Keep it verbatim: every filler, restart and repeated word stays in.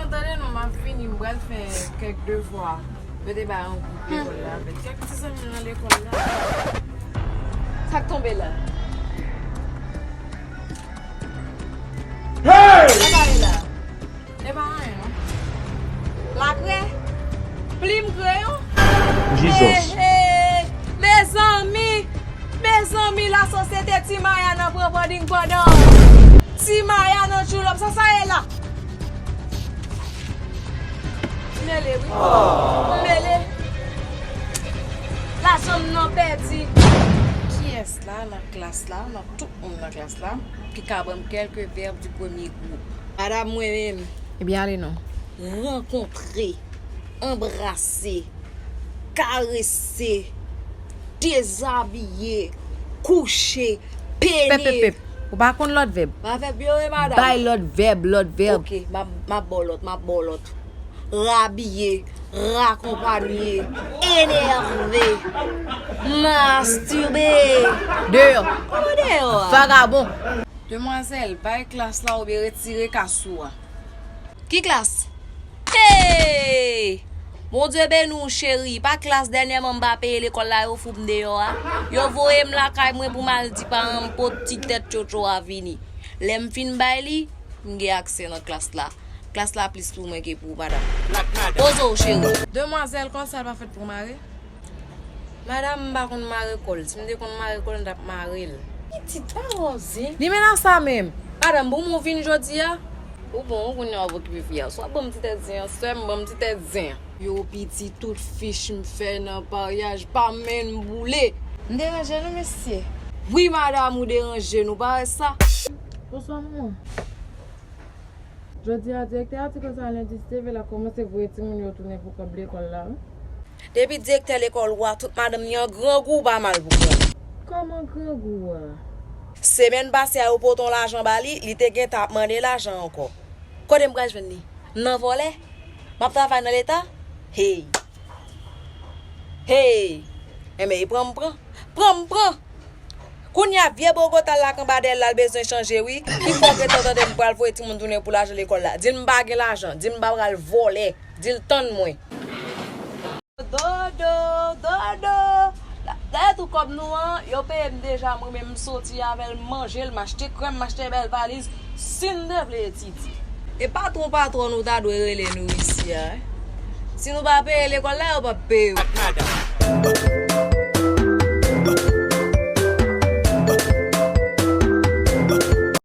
Tande non, m ap vini, m pral fè kèk devwa. Yo te bay yon gwoup lekòl la avèk kèk ti zanmi nan lekòl la. Sa k tonbe la? Sa k pale la? E pa anyen non. Lakrè, plim, kreyon. Jesus. Hey, hey. Mezanmi, mezanmi, lasosyete Ti Maya nan pran panding pandan. Ti Maya nan tchoulòp, sa sa ye la? Mele wi. Mele. Lajan m nan pèdi. Kiyès la nan klas la, nan tout moun nan klas la, ki ka ban m kèlke vèb di premye gwoup? Madanm, mwen menm. Ebyen, ale non. Rankontre, anbrase, karese, dezabiye, kouche, pene. Pep, pep, pep. Ou pa konn lòt vèb? Pa vèb yo ye, madanm. Bay lòt vèb, lòt vèb. Ok, m ap, m ap ba w lòt, m ap ba w lòt. Rabiye, rakonpanye, enève, mastibe. Deyò. Kòman deyò a? Vagabon. Demwazèl, bay klas la oubyen retire kas ou a. Ki klas? Hey! Bondye beni w, cheri. Pa klas, dènyèman m pa peye lekòl la, yo fout m deyò a. Yo voye m lakay mwen pou m al di paran m pot ti tèt tchotcho a vini. Lè m fin bay li, m gen aksè nan klas la. Klas la plis pou mwen ke pou ou, madanm. Poze w, cheri. Demwazèl, kòsa l pa fèt pou mare? Madanm, m pa konn mare kò l. Si m te konn mare kò l, m t ap mare l. Pitit, pa wè w zen. Li menm nan sa menm. Madanm, pou mwen w vin jodi a? Ou bon, ou konnen w ap okipe fi a. Swa ban m ti tèt zen an, sè m, ban m ti tèt zen an. Yo, pitit, tout fich m fè nan paryaj pa m menm boule. M deranje nou, mesye? Wi, madanm, ou deranje nou, pa wè sa? Bonswa, manman. Jodi a, direktè a di konsa lendi Steven ap kòmanse voye timoun yo tounen pou kòb lekòl la, wi. Depi direktè lekòl ou a, tout madanm li an grangou, ou pa mal pou kò w. Kòman grangou a? Semèn pase a, yo pote yon lajan ba li, li te gentan ap mande lajan ankò. Kote m pral jwenn li? M nan vòlè? M ap travay nan Leta? Hey! Hey! Enben, e pran m pran. Pran m pran! Kounye a, vye bogota l la k anba dèyè l la, l bezwen chanje, wi. Ki fè w gentan tande m pral voye timoun tounen pou lajan lekòl la. Di l m pa gen lajan. Di l m pa pral vòlè. Di l tann mwen. Dodo, dodo. Dayè tou kòb nou an, yo peye m deja, mwen menm m soti avè l, m manje l, m achte krèm, m achte bèl valiz, si n te vle etidye. E patwon patwòn ou ta dwe rele nou isi a, wi. Si nou pa peye lekòl la, yo p ap peye w.